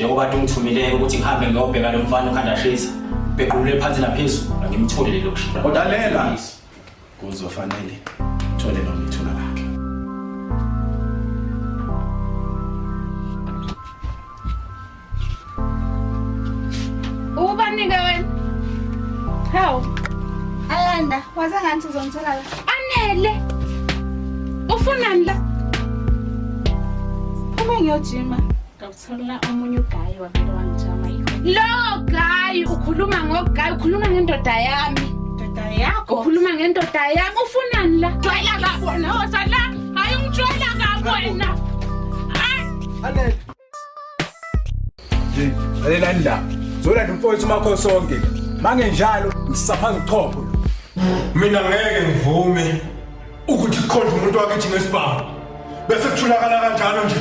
Njengoba kade ungithumile ukuthi ngihambe ngiyobheka lo mfana ukhanda shisa. Bhequlule phansi naphezulu angimtholi lelo kushiya. Kodwa lela kuzofanele thole noma ithuna lakhe. Ubanike wena. Hawu. Ayanda, waze ngathi uzongithola la. Anele. Ufunani la? Uma ngiyojima. Ngakuthola omunye ugayi wavele wangijama yikho. Lo gayi ukhuluma ngogayi, ukhuluma ngendoda yami. Ndoda yakho. Ukhuluma ngendoda yami, ufunani la? Jwayela kabi wena, woza la. Hayi ungijwayela kabi wena. Hayi. Anele. Nje, lalelani la. Zolanda umfowethu umakho sonke. Mangenjalo ngisaphaza ubuchopho. Mina ngeke ngivume ukuthi kukhonje umuntu wakithi ngesibhamu bese kutholakala kanjalo nje.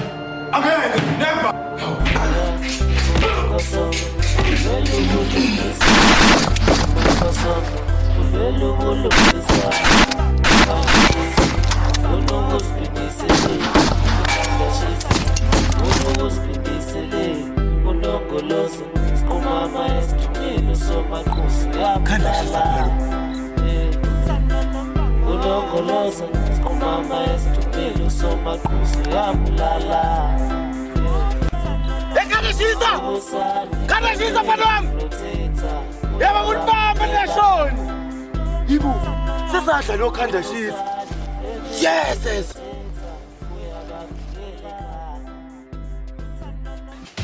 Angeke, never. Khanda shisa phela lo. Unongoloza siqhumama esidumile usomaqhuzu yabulala. Ekhanda shisa! Khanda shisa mfana wami! Yebo kulibamba lingashoni. Yibo sesadla lo khanda shisa. Yes yes.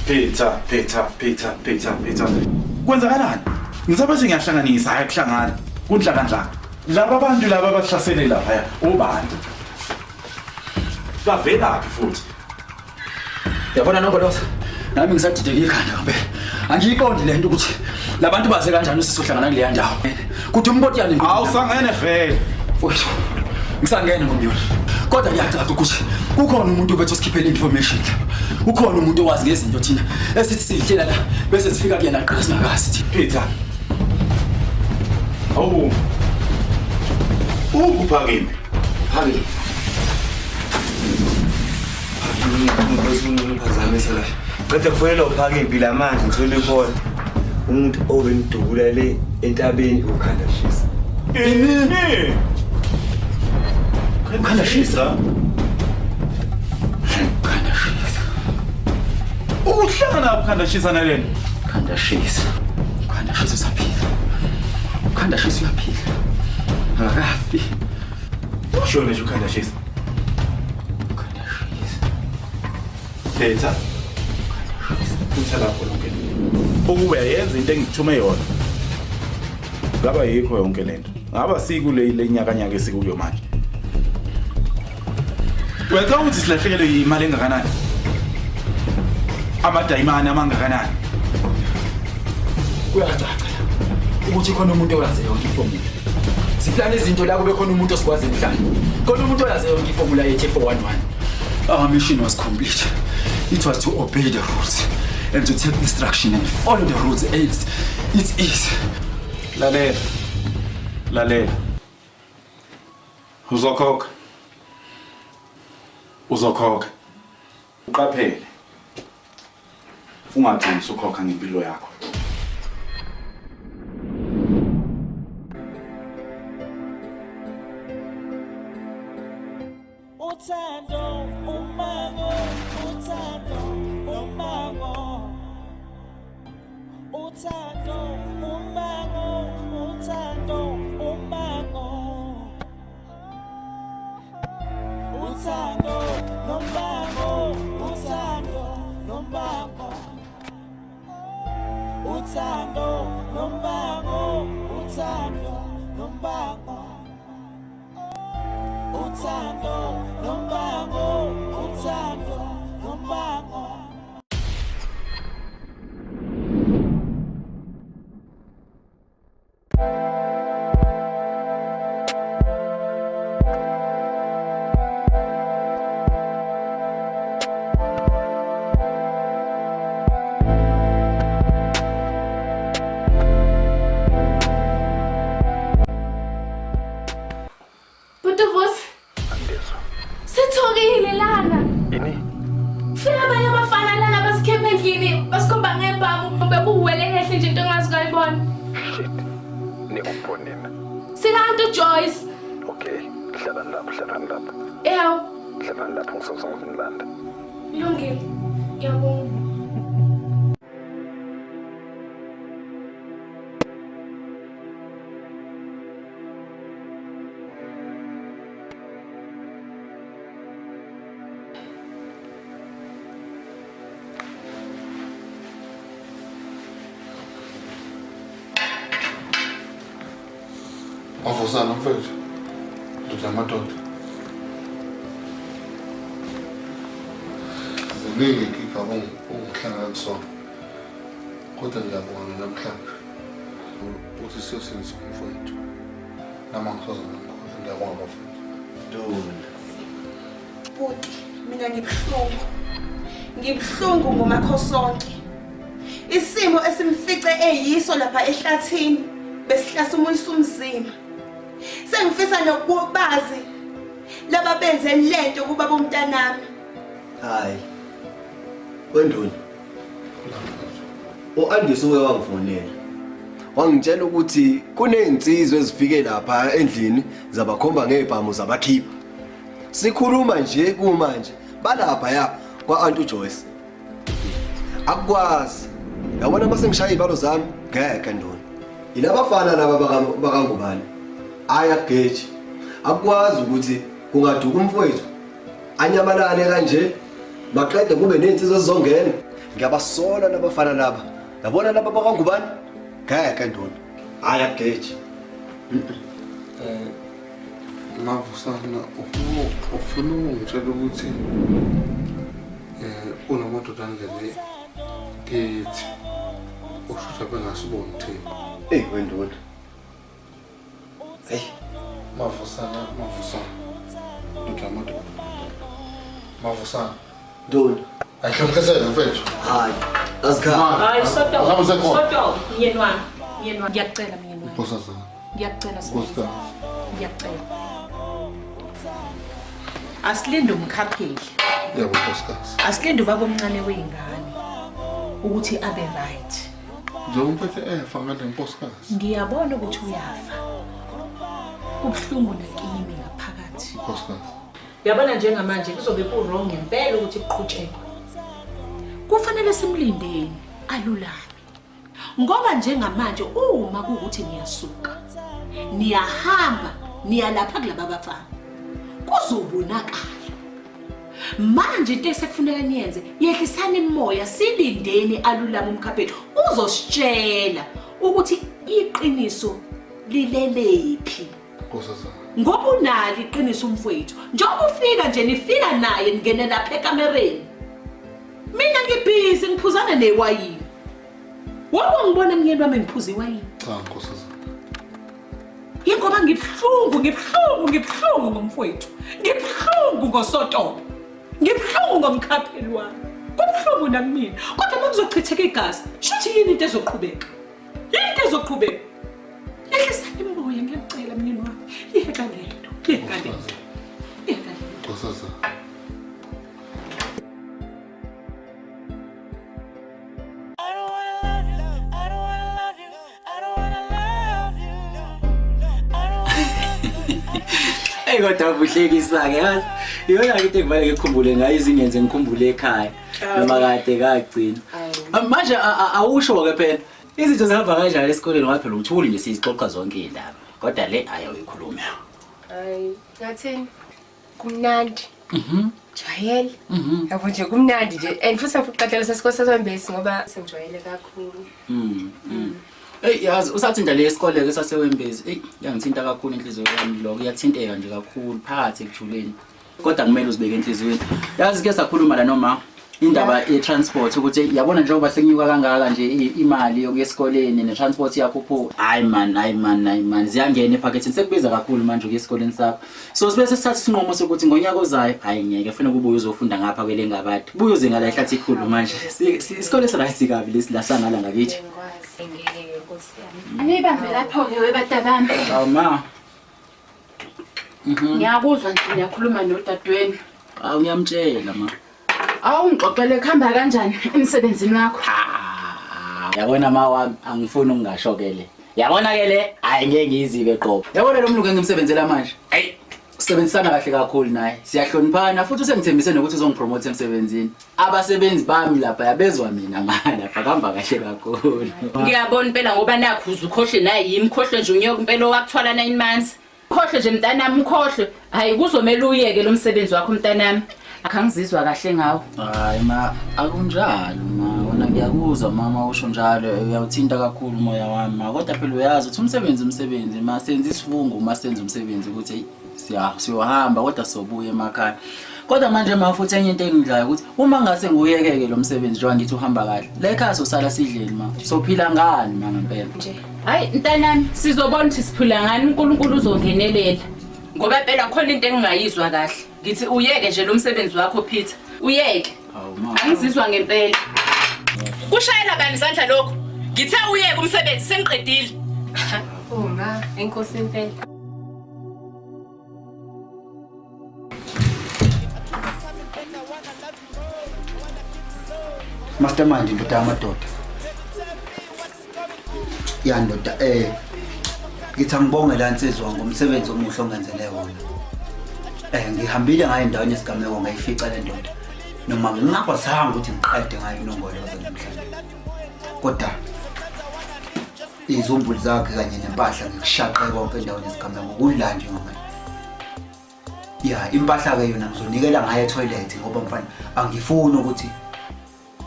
Peter, Peter, Peter, Peter, Peter. Kwenzakalani? Ngisabe sengiyahlanganisa hayi kuhlangana. Kunhlakanhlaka. Laba bantu laba abahlasele lapha obani? Bavelaphi futhi? Yabona Nongoloza, nami ngisadideka ikhanda ngempela. Angiyiqondi le nto ukuthi labantu baze kanjani usisi uhlangana kuleya ndawo. Kuthi umbotiyane Awusangene vele. Mfowethu, ngisangene ngomyoli. Kodwa kuyacaca ukuthi kukhona umuntu bethu osikhiphele information. Kukhona umuntu owazi ngezinto thina esithi siyihlela la bese sifika kuyena qha singakazi thina. Peter. Awu. Ukuphakimi. Phakimi. Ngiphazamisa la. Qeda kufonela uphakimpi la manje ngithole ikhona. Umuntu obemdubula le entabeni ukhanda shisa. Ini. Khanda shisa. Khanda shisa. Uhlangana khanda shisa nalena. Khanda shisa. Khanda shisa usaphila. Khanda shisa uyaphila. Akakafi. Ushone nje ukhanda shisa. Khanda shisa. Phetha. Phetha lapho lonke. Ukube uyayenza into engithume yona. Ngaba yikho yonke lento. Ngaba sikule le nyakanyaka esikuyo manje. Uyacabanga ukuthi silahlekelwe yimali engakanani? Amadayimane amangakanani? Kuyacaca la ukuthi khona umuntu oyazi yonke ifomula. Siplana izinto la kube khona umuntu osikwazi emhlane. Khona umuntu oyazi yonke ifomula yethu 411. Our mission was complete. It was to obey the rules and to take instruction and follow the rules as it is. Lalela. Lalela. Uzokhokha. Uzokhokha. Uqaphele. Ungagcini usukhokha ngempilo yakho. Uthando umango, uthando umango. Uthando umango, uthando umango. Uthando nombango, uthando nombango. Uthando nombango, uthando nombango. Uthando nombango, uthando nombango. Bhuti Vusi. Angizwa. Sithukile lana. Ini? Kufika abanye abafana lana basikhepha endlini basikhomba Kupho nina. Sika-Aunty Joyce. Okay, hlalani lapho, hlalani lapho. Ewu. Hlalani lapho ngizoza ngizonilanda. Kulungile. Ngiyabonga. Wavusana mfethu. Ndoda yamadoda. Ziningi igigaba ongihlangana kusona. Kodwa ngiyabonga namhlanje. Uthi siyosindisa umfowethu. Nami angisoze ngikhohlwe ngiyabonga bafowethu. Dona. Bhuti, mina ngibuhlungu. Ngibuhlungu ngoMakhosonke. Isimo esimfice eyiso lapha ehlathini besihlasimulisa umzimba. Sengifisa nokubazi laba benze lento kuba bomntanami. Hayi. Wenduna. U-Andisi uke wangifonela. Wangitshela ukuthi kunezinsizwa ezifike lapha endlini zabakhomba ngezibhamu zabakhipha. Sikhuluma nje kumanje balapha ya kwa-Aunt Joyce. Akukwazi. Yabona uma sengishaya izibalo zami ngeke ndona. Yilabafana laba bakangubani. Aya geji. Akukwazi ukuthi kungaduka umfowethu anyamalale kanje maqede kube nezinsizwa ezizongena. Ngiyabasola labafana laba. Yabona laba bakangubani? Ngeke ndona. Aya geji. Eh Mavusana ufuna ukungitshela ukuthi eh unamadoda angene kithi ushutha bengasiboni thina. Ey wendona. Hey Mavusana Mavusana. Ndoda amadoda. Mavusana. Ndona. Ayihlomhlesele mfethu. Hayi. Azikhala. Hayi soto. Azabe sekhona. Soto, myeni wami. Myeni wami. Ngiyakucela myeni wami. Nkosazana. Ngiyakucela sibili. Nkosikazi. Ngiyakucela. Asilinde umkhapheli. Yebo nkosikazi. Asilinde ubaba omncane wey'ngane ukuthi abe right. Njengoba umphethe efa ngale nkosikazi. Ngiyabona ukuthi uyafa. Kubuhlungu nakimi ngaphakathi. Nkosikazi. Uyabona njengamanje kuzobe ku-wrong ngempela ukuthi kuqhutshekwe. Kufanele simlindeni alulame. Ngoba njengamanje uma kuwukuthi niyasuka, niyahamba, niyalapha kulaba bafana. Kuzobonakala. Manje into esekufuneka niyenze, yehlisani imoya, silindeni alulame umkhaphethu. Uzositshela ukuthi iqiniso lilelephi. Nkosazana. Ngoba unalo iqiniso umfowethu. Njengoba ufika nje nifika naye ningene lapha ekamereni. Mina ngibhizi ngiphuzana newayini. Wake wangibona myeni wami ngiphuza iwayini? Cha nkosazana. Yingoba ngibuhlungu, ngibuhlungu, ngibuhlungu ngomfowethu. Ngibuhlungu ngoSotobe. Ngibuhlungu ngomkhapheli wami. Kubuhlungu nakumina. Kodwa uma kuzochitheka igazi, shuthi yini into ezoqhubeka? Yini into ezoqhubeka? Yehlisani imoya ngiyacela myeni wami. Yeka lento, yeka lento. Yeka lento. Nkosazana. Ey kodwa ubuhlekisa-ke yazi. Iyona-ke into engivele ngikhumbule ngayo izingenze ngikhumbule ekhaya. Noma kade kagcina. Manje awusho-ke phela. Izinto zihamba kanjani esikoleni ngoba phela uthuli nje sizixoxa zonke iy'ndaba. Kodwa le ayi awuyikhulume. Hayi, ngathini? Kumnandi. Jwayele. Yabo nje kumnandi nje. And futhi ngifuna ukuqedela sesikole sasembesi ngoba sengijwayele kakhulu. Eyi yazi usathi nje le yesikole-ke sasewembezi. Eyi yangithinta kakhulu inhliziyo yami lokho iyathinteka nje kakhulu phakathi ekujuleni. Kodwa kumele uzibeke enhliziyweni. Yazi ke sakhuluma la noma indaba ye-transport ukuthi yabona njengoba sekunyuka kangaka nje imali yokuya esikoleni ne-transport iyakhuphuka. Hayi man, hayi man, hayi man ziyangena ephaketheni sekubiza kakhulu manje ukuya esikoleni sakho. So sibe sesithatha isinqumo sokuthi ngonyaka ozayo hayi ngeke kufanele kubuye uzofunda ngapha kwelengabade. Buye uze ngala ehlathi ikhulu manje. Isikole si-right kabi lesi la sangala ngakithi. Ngeke Nkosi yami. Nibambe lapho-ke webatabami. Awu ma. Ngiyakuzwa nje niyakhuluma nodadewenu. Awu ngiyamtshela ma. Awu ngixoxele kuhamba kanjani emsebenzini wakho? Yabona ma wami angifuni ukungasho ke le. Yabona ke le, hayi ngeke ngiyizibe qobo. Yabona lo mlungu engimsebenzela manje. Hey, sisebenzisana kahle kakhulu naye. Siyahloniphana futhi usengithembise nokuthi uzongipromote emsebenzini. Abasebenzi bami lapha yabezwa mina manje lapha kuhamba kahle kakhulu. Ngiyabona impela ngoba nakho uze ukhohlwe naye yimi ukhohlwe nje unyoko impela owakuthwala 9 months. Khohlwe nje mntanami ukhohlwe. Hayi kuzomela uyeke lo msebenzi wakho mntanami. Akangizizwa kahle ngawo. Hayi ma akunjalo ma wena ngiyakuzwa mama usho njalo uyawuthinta kakhulu umoya wami ma kodwa phela uyazi ukuthi umsebenzi umsebenzi ma senza isifungo uma senza umsebenzi ukuthi eyi, siya siyohamba kodwa sobuya emakhaya. Kodwa manje ma futhi enye into engidlayo ukuthi uma ngase ngiwuyekeke lo msebenzi njengoba ngithi uhamba kahle la ekhaya sosala sidleni ma sophila ngani ma ngempela. Hayi mntanami sizobona ukuthi siphila ngani uNkulunkulu uzongenelela. Ngoba phela khona into engingayizwa kahle. Ngithi uyeke nje lo msebenzi wakho Peter. Uyeke. Angizizwa ngempela. Kushayela bani isandla lokho? Ngithe uyeke umsebenzi sengiqedile. Oh ma, enkosi impela. Mastermind indoda yamadoda. Ya ndoda ngithi angibonge la nsizwa ngomsebenzi omuhle ongenzele wona. Ngihambile ngayo endaweni yesigameko ngayifica le ndoda. Noma ngingakwazanga ukuthi ngiqede ngayo inongoloza namhlanje. Kodwa izumbulu zakhe kanye nempahla ngikushaqe konke endaweni yesigameko kula nje ngoba ya impahla ke yona ngizonikela ngayo etoilet ngoba mfana angifuni ukuthi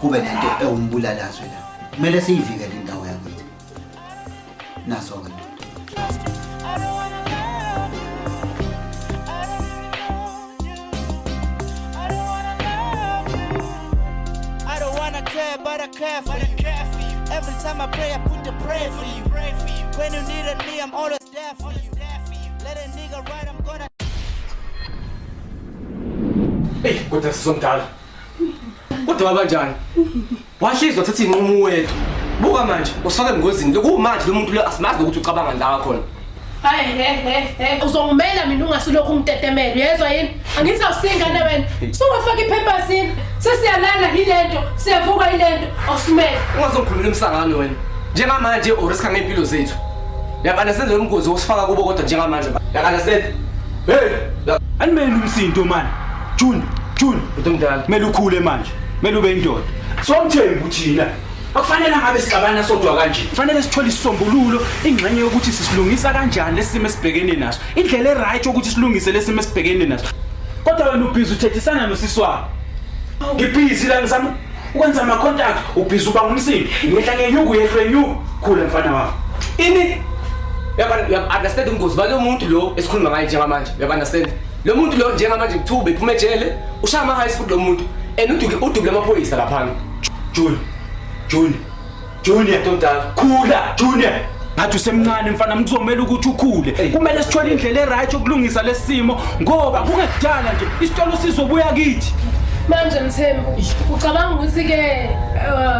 kube nento ewumbulalazwe la. Kumele siyivikele indawo yakithi. Naso ke ndoda. I don't wanna care, but I care for you. Every time I pray, I put the prayer for you. When you needed me, I'm always there for you. Let a nigga ride, I'm gonna. Eyi kodwa sizomdala. Kodwa wabanjani? Wahlizwa thatha inqumo wethu. Buka manje usifaka engozini. Lokumanje lo muntu lo asimazi nokuthi ucabanga la khona. Hayi he he he uzongimela mina ungasilokhu ungitetemela uyezwa yini? Angithi awusingane wena. Sungafaka ipampers Sesiyalala yilento, siyavuka yilento, awusimele. Ungazongikhulumela umsangano wena. Njengamanje uriska ngempilo zethu. Uyakunderstand lo mgozi osifaka kubo kodwa njengamanje. Uyakunderstand? Hey, animele umsindo manje. June, June, utomdala. Kumele ukhule manje. Kumele ube indoda. Somthembu thina. Akufanele ngabe sixabana sodwa kanje. Kufanele sithole isisombululo, ingxenye yokuthi sisilungisa kanjani lesimo esibhekene naso. Indlela eright yokuthi silungise lesimo esibhekene naso. Kodwa wena ubhizi uthethisana nosisi wakho. Ngibhizi la ngizama ukwenza ama contact, ubhizi uba ngumsindo. Ngehla ngenyuku yehlwe enyuku. Khula mfana wami. Ini uyaku-understand ubungozi balo muntu lo esikhuluma ngaye njengamanje. Uyaku-understand? Lo muntu lo njengamanje kuthiwa ubephuma ejele, ushaya ama-high school lo muntu. And udubule amaphoyisa laphana. Junior, Junior, Junior, khula, Junior. Ngathi usemncane mfana kuzomela ukuthi ukhule. Kumele sithole indlela eright yokulungisa lesimo ngoba kungekudala nje isitolo sizobuya kithi. Manje Mthembu, ucabanga ukuthi ke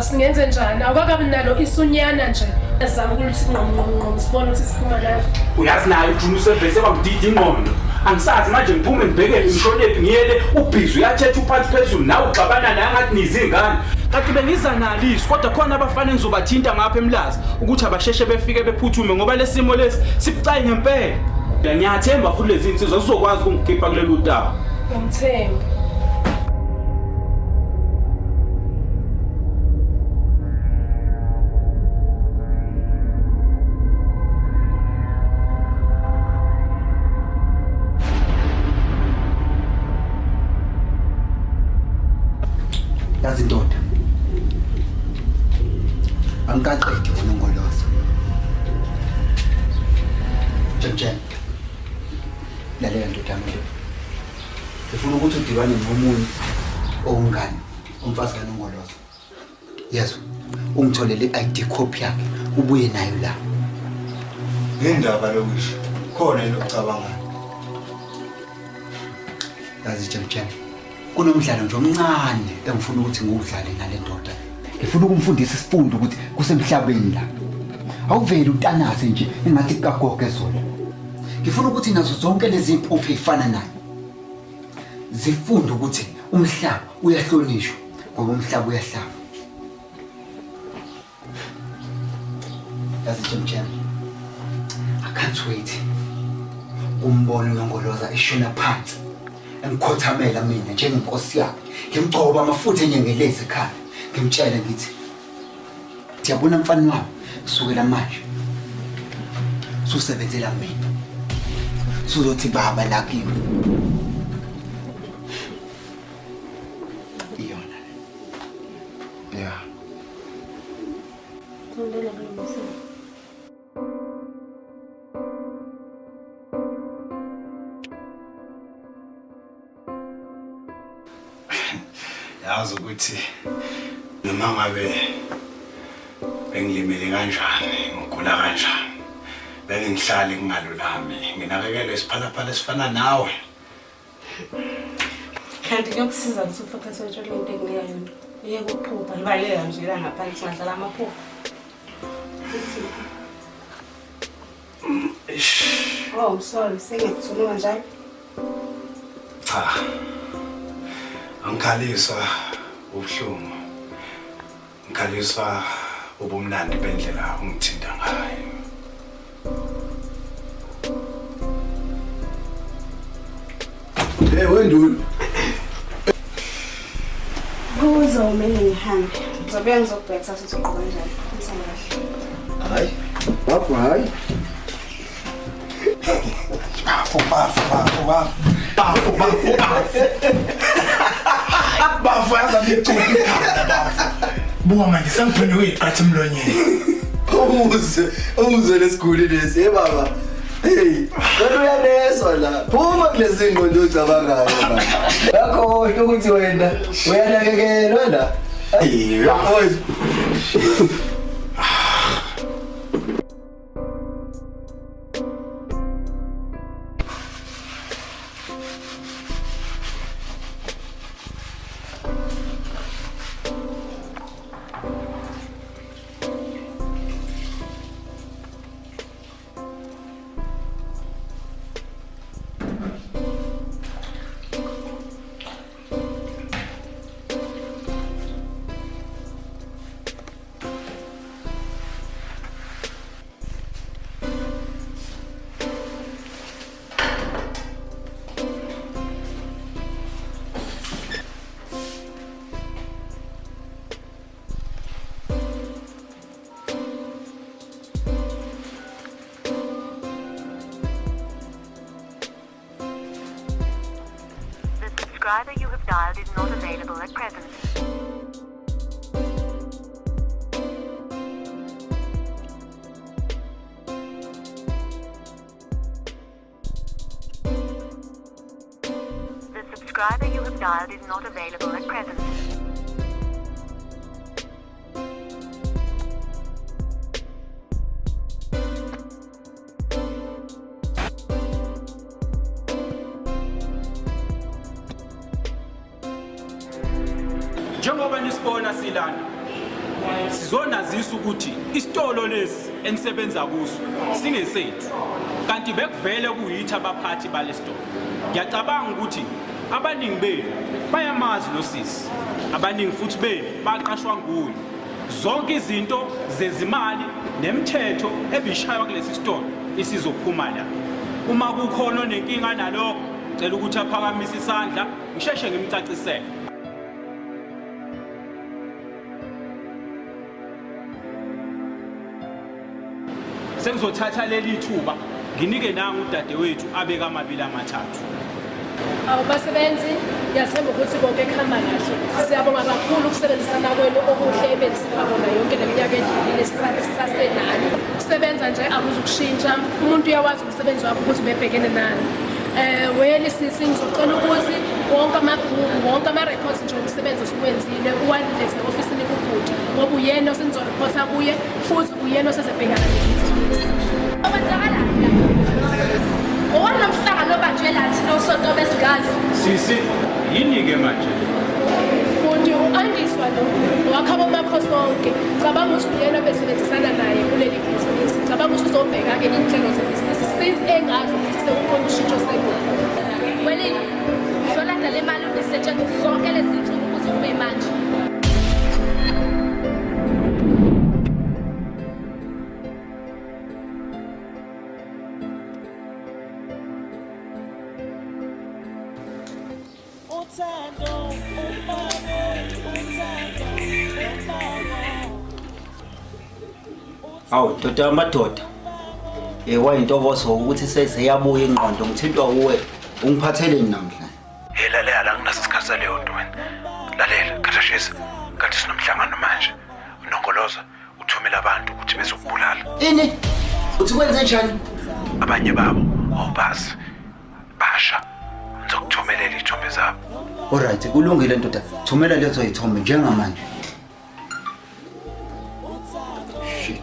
singenze njani? Awukakabi nalo isunyana nje. Sizama ukuthi ngqom ngqom ngqom sibone ukuthi siphuma nayo. Uyazi naye uJunior usevese kwangidida ingqondo. Angisazi manje ngiphume ngibheke ngishonephi ngiyele ubhizi uyathetha uphansi phezulu nawe uxabana naye ngathi nizingane. Kanti bengiza nalo izwi kodwa khona abafana engizobathinta ngapha emlazi ukuthi abasheshe befike bephuthume ngoba lesimo lesi sibucayi ngempela. Ngiyathemba futhi lezi insizwa zizokwazi ukungikhipha kulolu daba. Mthembu. Yazi ndoda. Angikaqedi ngonongoloza. Jemjem. Lalela ndoda yami. Ngifuna ukuthi udibane nomunye owumngane, umfazi kaNongoloza. Yezwa, ungitholele i-ID copy yakhe, ubuye nayo la. Ngendaba lokwisho, khona yini okucabangayo? Yazi Jemjem, kunomdlalo nje omncane engifuna ukuthi ngiwudlale nale ndoda. Ngifuna ukumfundisa isifundo ukuthi kusemhlabeni la. Awuveli utanase nje engathi kukagogo ezolo. Ngifuna ukuthi nazo zonke lezi mpuphu ezifana naye zifunde ukuthi umhlaba uyahlonishwa ngoba umhlaba uyahlaba. Yazi Jemjem, Can't wait. Kumbona uNongoloza eshona phansi. Engikhothamela mina njengenkosi yakhe. Ngimgcoba amafutha enyengelezi ekhanda. Ngimtshele ngithi Siyabona mfana wami kusukela manje. Susebenzela mina. Suzothi baba la kimi. Iyona. Yeah. Ngicela kulungisa. Yazi ukuthi noma ngabe bengilimele kanjani, ngigula kanjani, beke ngihlale ngingalulami, nginakekelwe isiphalaphala esifana nawe. Kanti kuyokusiza ukuthi ufocus wetshole into ekunika yona. Uyeke ukuphupha, libaleka nje la ngaphansi ungadlala amaphupha. Oh, sorry, sengiyakuthunuka njalo. Cha. Angikhaliswa ubuhlungu. Ngikhaliswa ubumnandi bendlela ongithinta ngayo. Hey wendulu. Kuzomele ngihambe. Ngizobuya ngizokubheka kusasa ukuthi uqhuba kanjani. Ngisale kahle. Hayi. Bafo hayi. Bafo bafo bafo bafo. Bafo bafo bafo. Bafo yaza ngicuphi ikhanda bafo. Buka manje sengiphenduke iqatha emlonyeni. Umuze, umuze lesiguli lesi, hey baba. Hey, kanti uyaneswa la. Phuma kulezi ngqondo ocabangayo baba. Yakhohlwa ukuthi wena uyanakekelwa la. Hey, bafowethu. The subscriber you have dialed is not available at present. The subscriber you have dialed is not available at present. Njengoba nisibona silana sizonazisa ukuthi isitolo lesi enisebenza kuso singesethu kanti bekuvele kuyithi abaphathi balesitolo. Ngiyacabanga ukuthi abaningi benu bayamazi lo sisi, abaningi futhi benu baqashwa nguye. Zonke izinto zezimali nemithetho ebishaywa kulesi sitolo isizophuma la. Uma kukhona onenkinga nalokho, cela ukuthi aphakamise isandla ngisheshe ngimcacisele. Sengizothatha leli thuba nginike nangu udadewethu abeke amabili amathathu. Awu basebenzi, ngiyathemba ukuthi konke kuhamba kahle. Siyabonga kakhulu ukusebenzisana kwenu okuhle ebenisipha kona yonke le minyaka edlulile sisasenani. Ukusebenza nje akuzukushintsha, umuntu uyawazi umsebenzi wakhe ukuthi ubebhekene nani. Wena sisi ngizocela ukuthi wonke amabhuku, wonke ama-records nje omsebenzi osuwenzile uwalethe e-ofisini kubhuti ngoba uyena osenizorephotha kuye futhi uyena osezebhekana nebhizinisi. Okwenzakalani la? Owona mhlangano obanjwe la thina osonto besingazi. Sisi, yini-ke manje? Bhuti u-Andiswa lo wakha bomakhosonke. Cabanga ukuthi uyena obesebenzisana naye kuleli bhizinisi. Cabanga ukuthi uzobheka-ke iy'nhlelo zebhizinisi since engazi ukuthi sekukhona ushintsho sekukhona. Welini, uzolanda le mali ubisetshenziswa zonke lezi zinsuku kuze kube manje. Awu ndoda yamadoda. Wayintokozo ukuthi seseyabuya ingqondo ngithintwa uwe. Ungiphatheleni namhlanje? Hey lalela anginaso isikhathi saleyo nto wena. Lalela Khathashisa, kanti sinomhlangano manje. UNongoloza uthumela abantu ukuthi bezokubulala. Ini? Uthi kwenze njani? Abanye babo awubazi. Basha. Ngizokuthumelela iy'thombe zabo. Alright, kulungile ndoda. Thumela lezo yithombe njengamanje. Shit.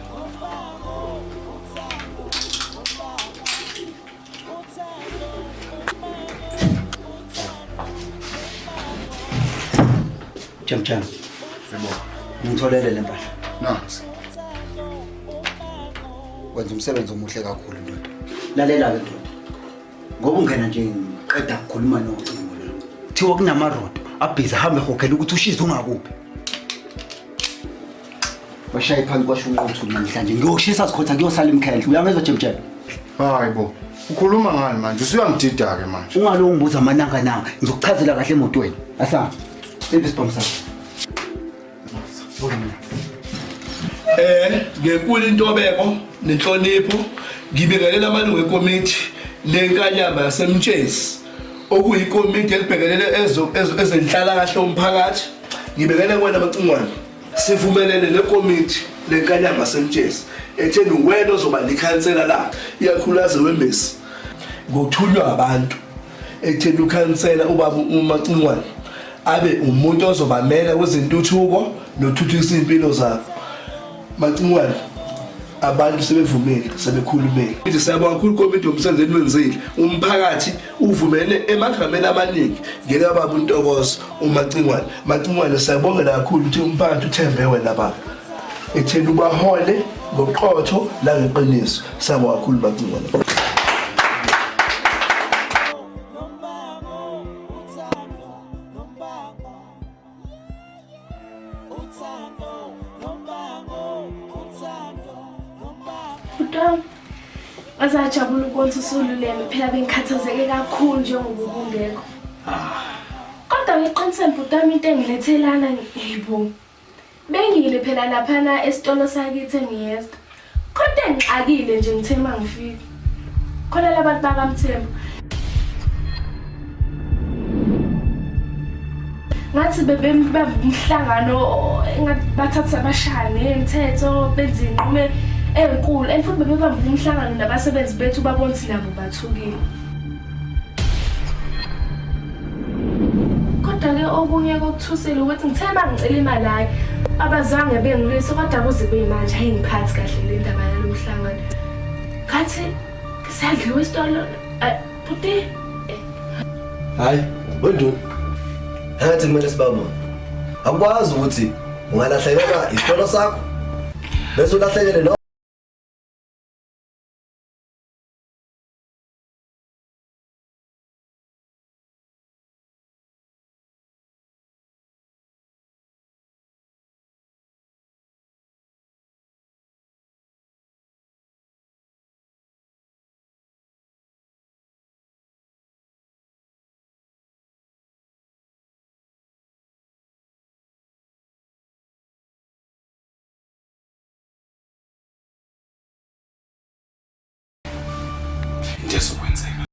Jam jam. Ngitholele le mpahla. Nansi. Wenza umsebenzi omuhle kakhulu ndoda. Lalela ke ndoda. Ngoba ungena nje ngiqeda ukukhuluma nocingo la. Kuthiwa kunamarodo abhizi ahambe ehogela ukuthi ushize ungakuphi. Bashaye phansi kwasho unqothu namhlanje. Ngiyoshisa sikhotha kuyosala imkhehle. Uyangizwa Jam Jam? Hayi bo. Ukhuluma ngani manje? Usuyangidida ke manje. Ungalokhu ungibuza amananga nanga. Ngizokuchazela kahle emotweni. Asana. Siphi isibhamu sakho? Ngenkulu intobeko nenhlonipho ngibingelela amalungu ekomiti lenkanyamba yaseMtshezi okuyikomiti elibhekelele ezenhlalakahle yomphakathi. Ngibekele kuwena Macingwane, sivumelene nekomiti lenkanyamba yaseMtshezi etheni wena ozoba likhansela la ikakhulukazi wembesi ngothunywa abantu ekutheni ukhansela ubaba uMacingwane abe umuntu ozobamela kwezentuthuko nothuthukisa iy'mpilo zabo. Macingwane, abantu sebevumile, sebekhulumile. Ithi siyabonga kakhulu komiti yomsebenzi eniwenzile. Umphakathi uvumele emagameni amaningi ngeke baba uNtokozo uMacingwane. Macingwane, siyabongela kakhulu ukuthi umphakathi uthembe wena baba ekutheni ubahole ngoqotho langeqiniso. Siyabonga kakhulu Macingwane. Bhuti wami, ngazajabula ukubona ukuthi usululeme phela bengikhathazeke kakhulu njengoba ubungekho. Kodwa ngiqinisele bhuti wami into engilethe lana yebo. Bengile phela laphana esitolo sakithi engiyedwa. Khona engixakile nje ngithe uma ngifika. Khona labantu bakaMthembu. Ngathi bebembamba umhlangano engathi bathatha abashaya ngemithetho benza iy'nqumo ey'nkulu and futhi bebebamba umhlangano nabasebenzi bethu babona ukuthi nabo bathukile. Kodwa-ke okunye kokuthusile ukuthi ngithe uma ngicela imali hhayi abazange bengilwise kodwa kuze kuyimanje ayingiphathi kahle le ndaba yalo mhlangano. Ngathi siyadliwa isitolo bhuti. Hayi, wenduna. Engathi kumele sibabone. Akukwazi ukuthi ungalahlekelwa isitolo sakho bese ulahlekele no Into ezokwenzeka.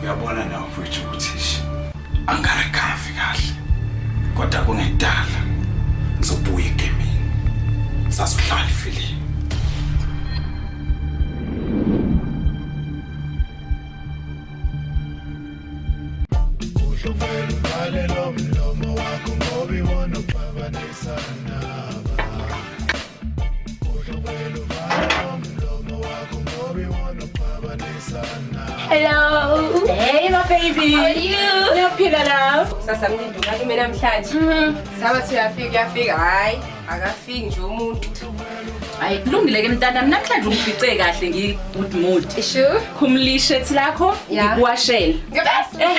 Uyabona nawe mfowethu ukuthi nje angikarikhavi kahle kodwa kungekudala ngizobuya egemini sazodlala ifilimu. Uvale lo mlomo wakho ngoba iwona oxabanisa naba. Uhlubele uvale lo mlomo wakho ngoba iwona oxabanisa. Hello. Hey my baby. How are you? Ngiyaphila love. Sasa mlindi umalume namhlanje. Sabathi uyafika uyafika hayi akafiki nje umuntu. Hayi kulungile ke mntanami namhlanje ungifice kahle ngi good mood. Sure. Khumula ishirt lakho ngikuwashele. Ehhe,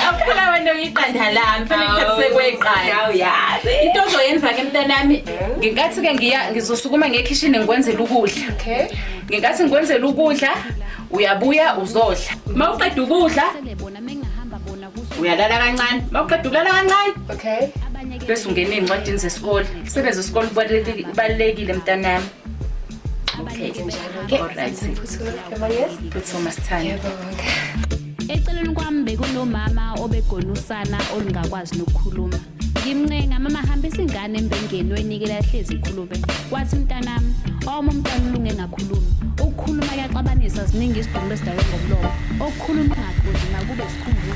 awuphela wena uyiqanda lami, fanele ngiphathise kweqanda. Awuyazi. Into ozoyenza ke mntanami, ngenkathi ke ngiya ngizosukuma ngekhishini ngikwenzele ukudla. Okay. Ngenkathi ngikwenzele ukudla, uyabuya uzodla. Mawuqeda ukudla, uyalala kancane. Mawuqeda ukulala kancane, okay. Bese ungena ey'ncwadini zesikole. Umsebenzi wesikole ubalulekile mntanami. Okay. Alright. Phuthuma sithando. Eceleni kwami bekunomama obegona usana olungakwazi nokukhuluma. Ngimncenga mama hambisa ingane embengeni oyinikela hlezi ikhulume. Wathi mntanami, uma umntwana ulunge engakhulumi, ukukhuluma kuyaxabanisa ziningi isidumbu esidalwe ngomlomo. Okukhuluma ungaqondi makube isikhumbuzo.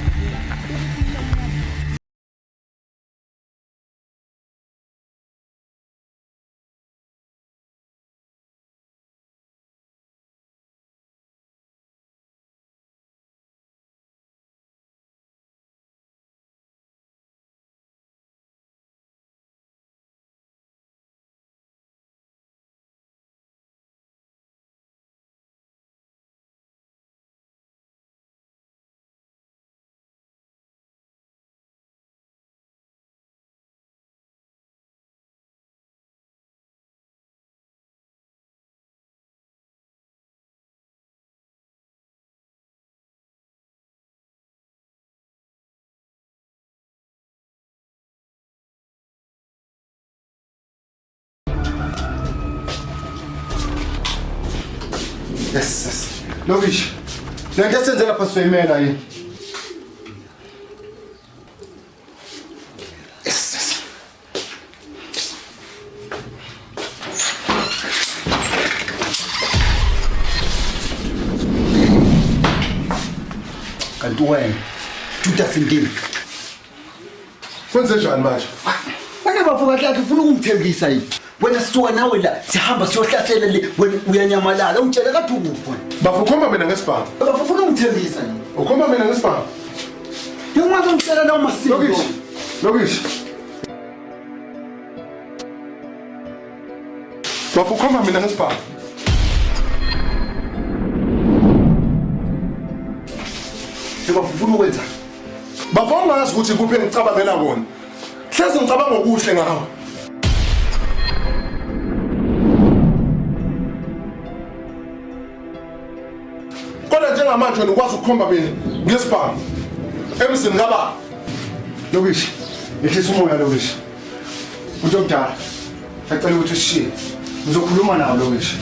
Yes, yes. Lokishi. Le nto esenze lapha sizoyimela yini? Yes, yes. Kanti wena Judas ndini. Kwenze njani manje? Wena bafo kahle kahle ufuna ukungithembisa yini? Wena sisuka nawe la sihamba siyohlasela le wena uyanyamalala ungitshela kade ukuphi wena. Bafo ukhomba mina ngesibhamu. Bafo ufuna ukungithembisa yini? Ukhomba mina ngesibhamu. Ngingaze ngitshela nawe masiko. Lokishi. Lokishi. Bafo ukhomba mina ngesibhamu. Bafo ufuna ukwenza. Bafo ungazi ukuthi kuphi engicabangela kona. Hlezi ngicabanga okuhle ngawe. Kodwa njengamanje wena ukwazi ukukhomba mina ngesibhamu emzini kababa. Lokishi. Yehlisa umoya Lokishi. Umuntu omdala. Sacela ukuthi usishiye. Ngizokhuluma nawe Lokishi.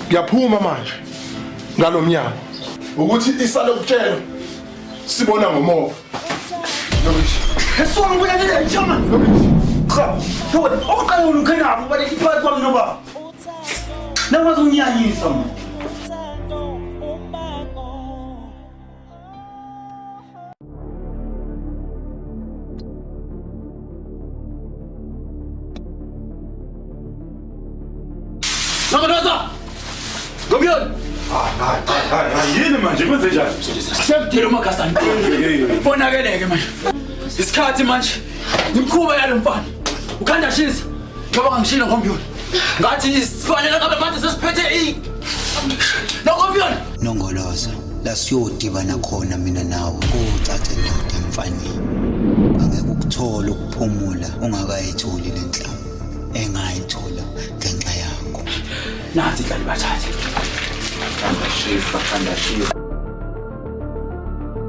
Ngiyaphuma manje ngalo mnyango ukuthi isale ukutshela sibona ngomoya. Lokishi. Esonke ubulalele nje man. Lokishi. Cha, wena oqala ulukhenabo ubaleka iphakathi kwami nobaba. Nakwazi unginyanyisa mina. Nongonoza! Gomyoni! Hayi yini manje kwenze njani? Sekudela umakhasana. Bonakeleke manje. Isikhathi manje. Imikhuba yalo mfana. Ukhanda shisa. Ngoba ngishilo ngomyoni. Ngathi sifanele ngabe manje sesiphethe i Nongomyoni. Nongoloza, la siyodibana khona mina nawe kucace ndoda emfaneni. Angeke ukuthole ukuphumula ungakayitholi le nhlamba engayithola ngenxa yakho. Nathi dlali bathathe. Shisa, khanda shisa.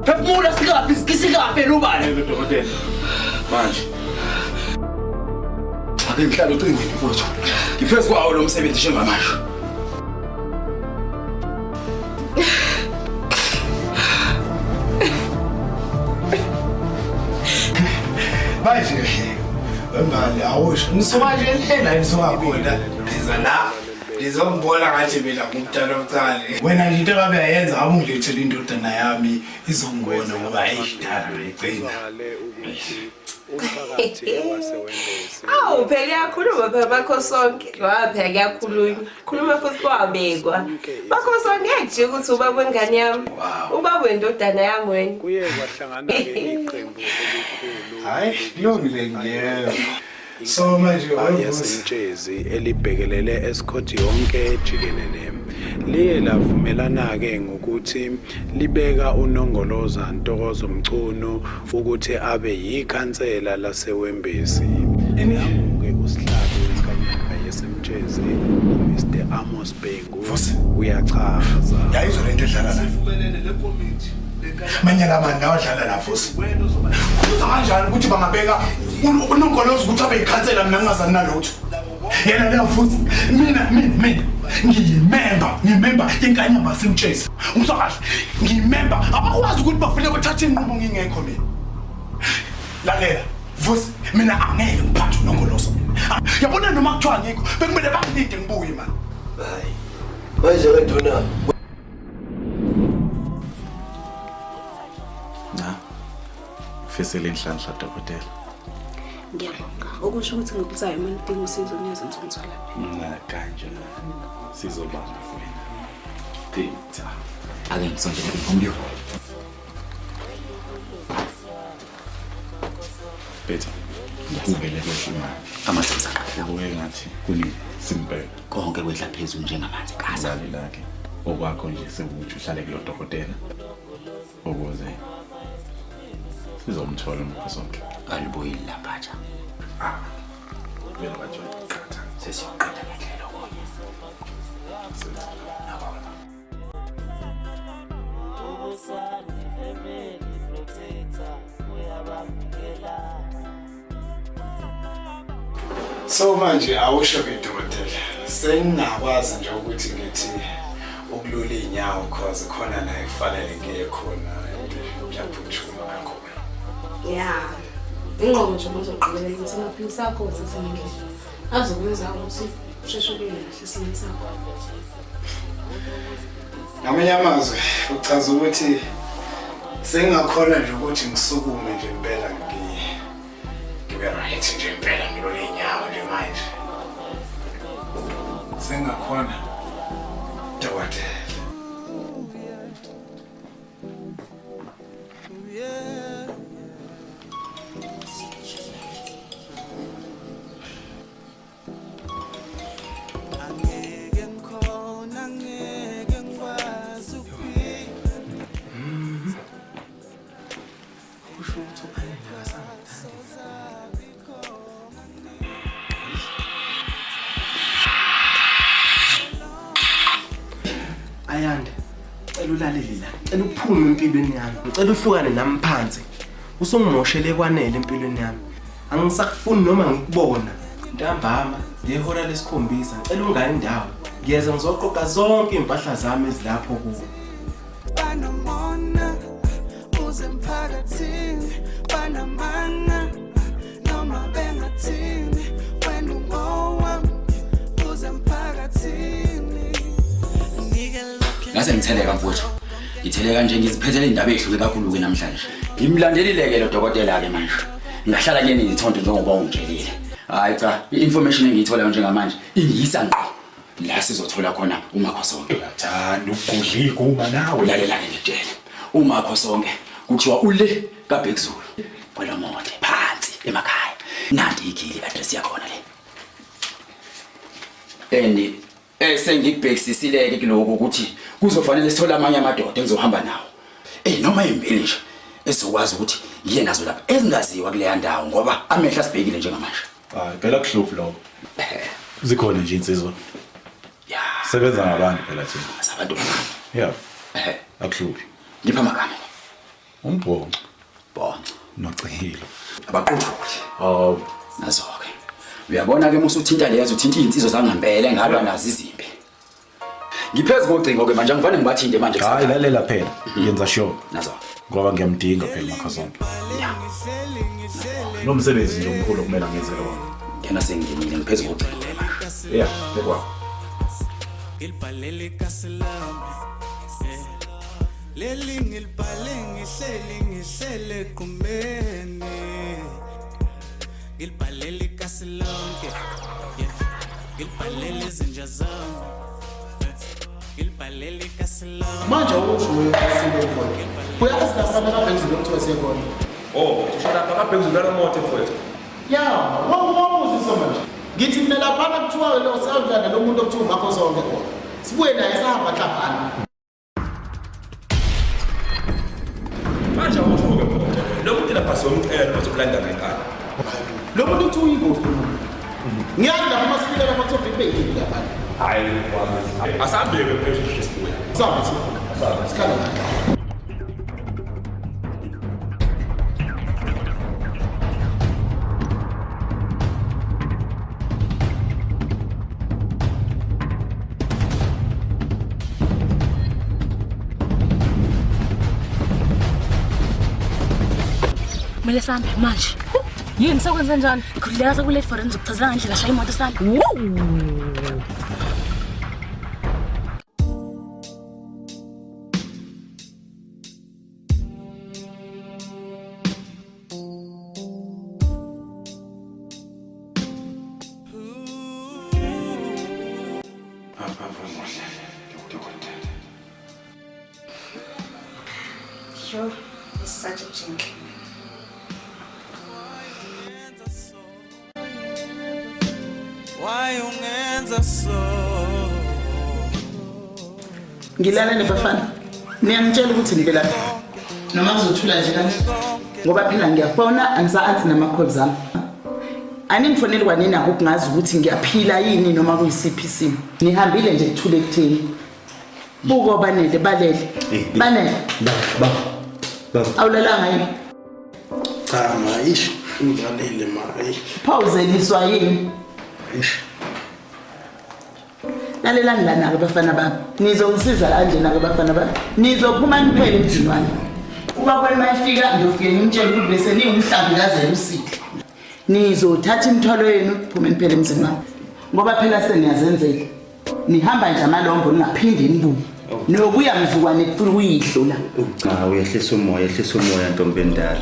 Phefumula sikafi, sikafi lubala. Dokotela. Manje. Ake ngihlale ucingweni mfowethu. Ngiphezu kwawo lo msebenzi njengamanje. Manje wembali awusho nisuka nje lena nisuka khona ndiza la ndizombona ngathi mina ngumntana omncane wena nje into engabe yayenza ngabe ungilethele indodana yami izongibona ngoba ayidala ngayigcina. Umphakathi waseWembezi. Awu phela iyakhuluma phela Makhosonke. Ngoba phela kuyakhulunywa. Khuluma futhi kwabekwa. Makhosonke ngeke ukuthi ubaba wengane yami. Ubaba wendodana yami wena. Kuye kwahlangana-ke iqembu elikhulu. Hayi, kulungile ngiyeva. So manje yaseMtshezi elibhekelele eScott yonke jikelele liye lavumelana-ke ngokuthi libeka uNongoloza Ntokozo Mchunu ukuthi abe yikhansela laseWembezi. Nangu-ke usihlalo wenkanyamba yaseMtshezi uMr Amos Bhengu uyachaza. Yayizwa lento edlala la. Manyala mani lawa adlala la Vusi. Kuza kanjani ukuthi bangabeka uNongoloza ukuthi abe yikhansela mina ngingazani nalutho. Yena leyo futhi mina mina mina ngiyimember ngiyimember yenkanyamba yaseMtshezi. Umswa kahle ngiyimember abakwazi ukuthi bafune bathathe inqumo ngingekho mina. Lalela Vusi mina angeke ngiphathe uNongoloza mina. Yabona noma kuthiwa ngikho bekumele bangilinde ngibuye mani. Hayi. Manje ke nduna Na. Fisela inhlanhla dokotela. Ngiyabonga. Okusho ukuthi ngokuzayo uma ngidinga usizo ngiyazi ukuthi ngitholaphi. Na kanje na. Sizobamba wena. Peter. Ake ngisondele kumphumbulo. Peter. Kuvele kwehla imali. Amadlozi aqala. Ubuke ngathi kuni simpela. Konke kwehla phezulu njengamanzi kaza. Lalela ke. Okwakho nje sekuthi uhlale kulo dokotela ukuze sizomthola uMakhosonke. Alibuyile lambatsha. Ah. Vele batsho qatha. Sesiyoqeda ngendlela okunye. Ubusani family protector uyabavikela. So manje awusho ke dokotela. Sengingakwazi nje ukuthi ngithi ukulula inyawo cause khona la ekufanele ngiye khona and kuyaphuthuma kakhulu. Yeah. Ingqondo nje uzoqikelela ukuthi amaphilisi akho uthathe ngendlela. Azokwenza ukuthi usheshe ubuyele kahle esimeni sakho. Ngamanye amazwi uchaza ukuthi sengingakhona nje ukuthi ngisukume nje impela ngibe right nje impela ngilole inyawo nje manje. Sengingakhona dokotela. Angeke ngikhona angeke ngikwazi ukuphila. Kusho ukuthi u-Anele akasangithandi. Ayanda, cela ulalele la. Cela uphume empilweni yami. Ngicela uhlukane nami phansi. Usungimoshele kwanele empilweni yami. Angisakufuni noma ngikubona. Ntambama ngehora lesikhombisa ngicela ungayi ndawo. Ngiyeza ngizoqoqa zonke iy'mpahla zami ezilapho kuwe. Banomona uze emphakathini banamanga noma bengathini wena ungowami uze emphakathini. Ngase ngitheleka mfowethu. Ngitheleka nje ngiziphethele indaba ehluke kakhulu ke namhlanje. Ngimlandelile ke lo dokotela ke manje. Ngahlala kuyena ngithonto njengoba ungitshelile. Hayi cha, i-information engiyitholayo njengamanje ingiyisa ngqo la sizothola khona uMakhosonke. Uyathanda ukugudla iguma nawe. Lalela ke ngikutshele. uMakhosonke kuthiwa ule kaBhekuzulu kwelomonde phansi emakhaya. Nanti igili address yakhona le. And esengikubhekisisile-ke kuloko ukuthi kuzofanele sithole amanye amadoda engizohamba nawo. Noma imbili nje ezokwazi ukuthi ngiye nazo lapha ezingaziwa kuleya ndawo ngoba amehlo asibhekile njengamanje. Hayi phela kuhluphi lokho. Zikhona nje insizwa. Sebenza ngabantu phela thina. Sabantu. Yeah. Akuhluphi. Ngipha amagama. Umbhonco. Bhonco. Nocihilo. Abaqothuli. Hawu. Nazo-ke. Uyabona ke musu uthinta lezo uthinta izinsizwa zangempela engalwa nazo izimpi. Ngiphezu kocingo ke manje angifane ngibathinte manje. Hayi lalela phela. Yenza sure. Nazo. Ngoba ngiyamdinga phela uMakhosonke. Lo msebenzi nje omkhulu okumele ngenze wona. Ngena sengingenile ngiphezu kocingo ke manje. Yeah, bekwa. Ngilibhalele ikasi lami leli ngilibhale ngihleli ngihlele equmeni. Ngilibhalele ikasi lonke. Yeah. Ngilibhalele izinja zami. Yeah. Ngilibhalele ikasi lonke. Manje awusho wena mfowethu. Uyazi lapha ababhekuzulu kuthiwa siyekhona. Oh, usho lapha ababhekuzulu moto mfowethu. Ya, wawuzisa manje. Ngithi mina laphana kuthiwa lo sawudlala lo muntu okuthiwa umakho sonke khona. Sibuye naye sahamba hlangana. Manje awusho-ke mfowethu. Lo muntu lapha siyomcela noma sokulanda ngenkani. Lo muntu kuthiwa uyingozi lo muntu. Ngiyazi lapha uma sifika lapha kuthiwa vele yini lapha. Hayi mfowethu. Asihambeke mfowethu sisheshe sibuye. Sihambe sihambe. Sikhala la. Kumele sihambe manje. Yini sekwenze njani? Khululeka sekulate for ngizokuchazela ngendlela shaya imoto sami. Yo, he's such a gentleman. Why ungenza so? Ngilalele bafana. Niyangitshela ukuthi nivelaphi. Noma kuzothula nje kanje. Ngoba phela ngiyafona angisa-answer nama-calls ami. Aningifoneli kwanina ukungazi ukuthi ngiyaphila yini noma kuyisiphi isimo. Nihambile nje kuthule kutheni. Buko banele balele. Banele. Baba. Baba. Awulalanga yini? Cha ma ish ngilalele ma. Eish. Phawuzeliswa yini? Eish. Lalelani lana-ke bafana bami. Nizongisiza kanjena-ke bafana bami. Nizophuma niphele emzini wami. Ubaba uma efika ngiyofike ngimtshele ukuthi bese niwumhlambi kazelusile. Nizothatha imithwalo yenu phume niphele emzini wami. Ngoba phela seniyazenzela. Nihamba nje amalombo ningaphinde nibuye. Nokuya mzukwane kufuna ukuyihlo la. Cha uyehlisa umoya, yehlisa umoya ntombi endala.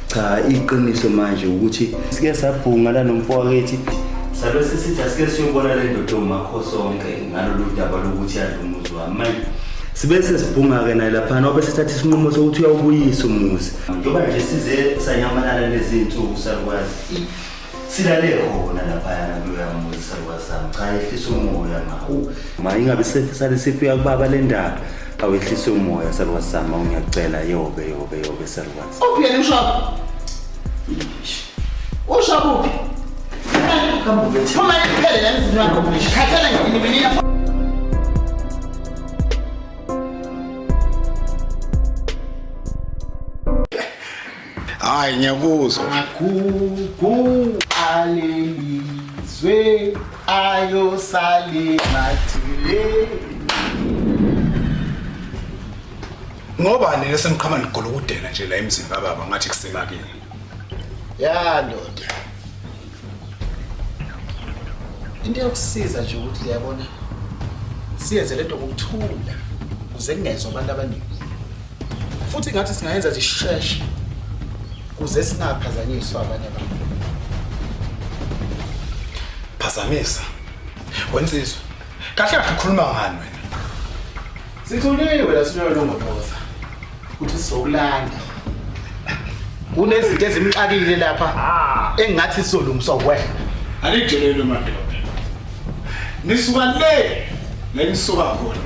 Cha iqiniso manje ukuthi sike sabhunga la nomfowethu. Sabe sisithi asike siyobona le ndoda umakho sonke ngalolu daba lokuthi yadla umuzi wami. Manje sibe sesibhunga-ke naye laphana wabe sithatha isinqumo sokuthi uyawubuyisa umuzi. Njengoba nje size sanyamalala lezi iy'nsuku salukwazi. Silale khona laphayana kuloya muzi salukwazi sami. Cha yehlisa umoya ma. Ma ingabe sale sifika kubaba le ndaba. Awehlise umoya salukwazi sami, ngiyakucela yobe yobe yobe salukwazi. Uphi yena ushaba? Ushaba uphi? Phuma niphele la emzini wakho. Khathala nje nini. Hayi ngiyakuzwa. Magugu alelizwe ayosale mathule. Ngoba nina seniqhama nigolokudela nje la emzini kababa ngathi kusemakini. Ya ndoda. Into yokusiza nje ukuthi uyabona siyenze lento ngokuthula kuze kungezwa abantu abaningi. Futhi ngathi singayenza nje sheshe kuze singaphazanyiswa abanye abantu. Phazamisa. Wensizwa. Kahle kahle ukhuluma ngani wena? Sithuliwe la siloyo Nongoloza ukuthi sizokulanda. Kunezinto ezimxakile lapha engathi sizolungiswa wena. Anikutshelele madoda. Nisuka le la nisuka khona.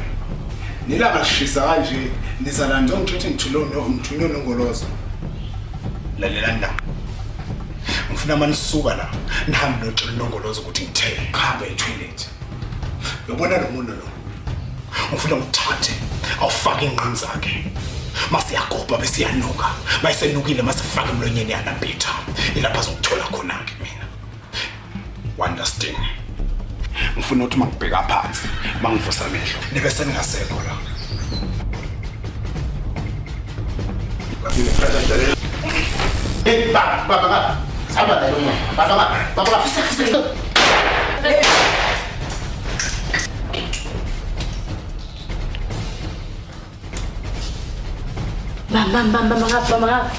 Nilanga lishisa kanje nizalanda ngithethe ngithulo ngithunywe Nongoloza. Lalelani la. Ngifuna manisuka la nihambe notshela Nongoloza ukuthi ngithe qhabe etoilet. Uyabona lo muntu lo. Ngifuna ngithathe awufake ingqini zakhe. Masiyagoba bese iyanuka. Mayisenukile masifake emlonyeni yanambitha. Ilapha azongithola khona ke mina. Understand? Ngifuna ukuthi mangibheka phansi, mangivusa amehlo. Nibe seningasekho la. Hey baba baba baba. Saba la yona. Baba baba baba baba. Bam bam bam bam ngapha bam ngapha.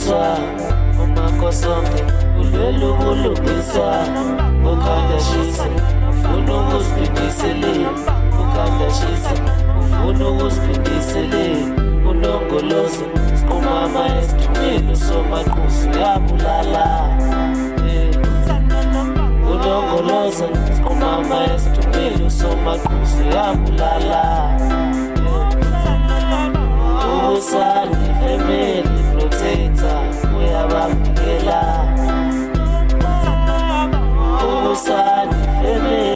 ubulungiswa, uMakhosonke ulwela ubulungiswa. Ukhanda shisa ufuna ukuziphindiselela, ukhanda shisa ufuna ukuziphindiselela. Unongoloza siqhumama esidumile, usomaqhuzu uyabulala. Unongoloza siqhumama esidumile, usomaqhuzu uyabulala. Ubusani family.